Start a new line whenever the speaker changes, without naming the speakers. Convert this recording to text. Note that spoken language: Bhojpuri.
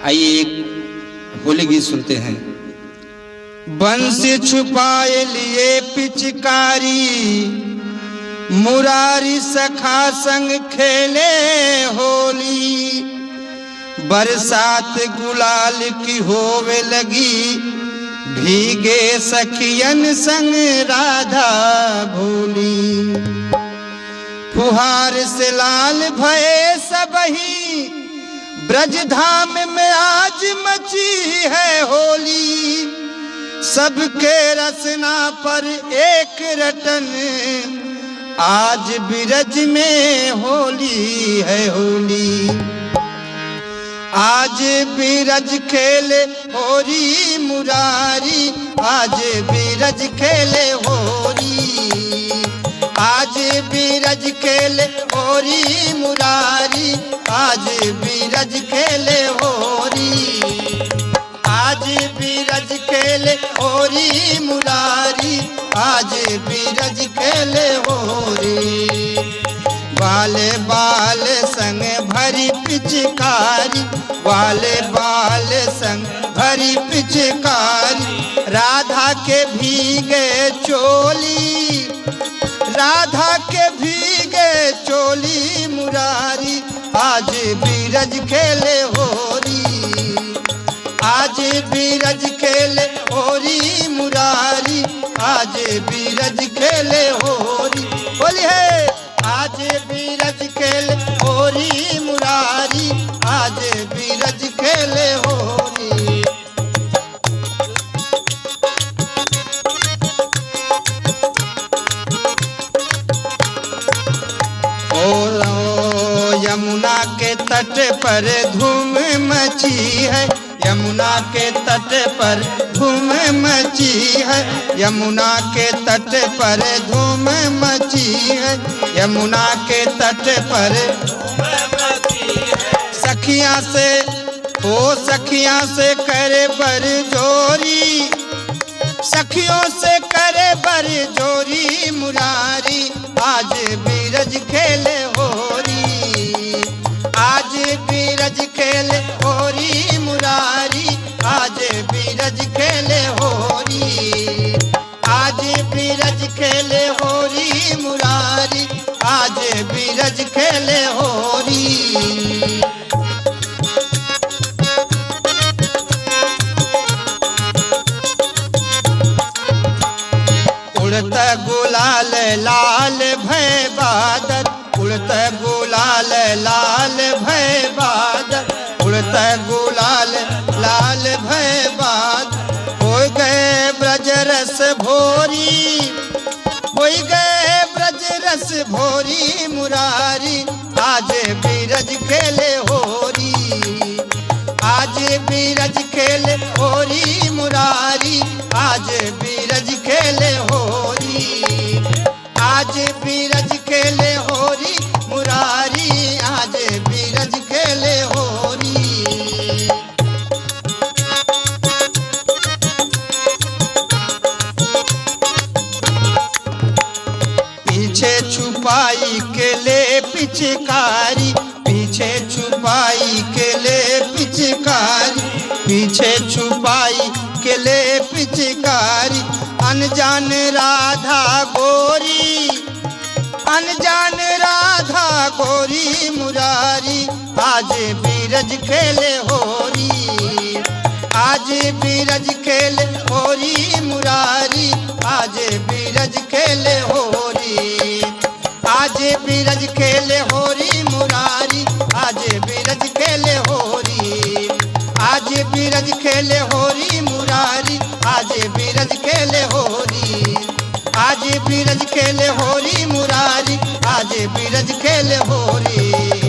आइए एक होली गीत सुनते हैं। बंसी छुपाए लिए पिचकारी, मुरारी सखा संग खेले होली। बरसात गुलाल की होवे लगी, भीगे सखियन संग राधा भोली। फुहार से लाल भये सबही, ब्रज धाम में आज मची है होली। सबके रसना पर एक रटन, आज बिरज में होली है होली। आज बिरज खेले होरी मुरारी, आज बिरज खेले होरी। आज बिरज खेले होरी मुरारी, आज बिरज खेले होरी। आज बिरज खेले होरी मुरारी, आज बिरज खेले होरी। बाले बाल संग भरी पिचकारी, बाले बाल संग भरी पिचकारी। राधा के भीगे चोली, राधा के भीगे चोली मुरारी। आज बिरज खेले होरी, आज बिरज खेले होरी मुरारी। आज बिरज खेले होरी, होली है। आज बिरज खेले होरी मुरारी, आज बिरज खेले होरी। ओ यमुना के तट पर धूम मची है, यमुना के तट पर धूम मची है। यमुना के तट पर धूम मची है, यमुना के तट पर सखियां से, ओ सखियां से करे बर जोरी, सखियों से करे बर जोरी मुरारी। आज बिरज खेले होरी, आज बिरज खेले होरी मुरारी। आज बिरज खेले होरी, आज बिरज खेले होरी मुरारी। आज बिरज खेले होरी। उड़त गुलाल लाल भय बादल, उड़त गुलाल लाल भय बादल। उड़त गुलाल लाल भय बादल, हो गए ब्रज रस भोरी, हो गए ब्रज रस भोरी मुरारी। आज बिरज खेले होरी, आज बिरज खेले होरी मुरारी। आज बिरज खेले होरी, आज बिरज खेले होरी मुरारी। आज बिरज खेले होरी। पीछे छुपाई के ले पिचकारी, पीछे छुपाई के ले पिचकारी। पीछे छुपाई के ले पिचकारी, अनजान राधा गोरी, अनजान राधा गोरी मुरारी। आज बिरज खेले होरी, आज बिरज खेले होरी मुरारी। आज बिरज खेले होरी, आज बिरज खेले होरी मुरारी। आज बिरज खेले होरी, आज बिरज खेले होरी मुरारी। आज बिरज खेले होरी, आज बिरज खेले होरी मुरारी। आज बिरज खेले होरी।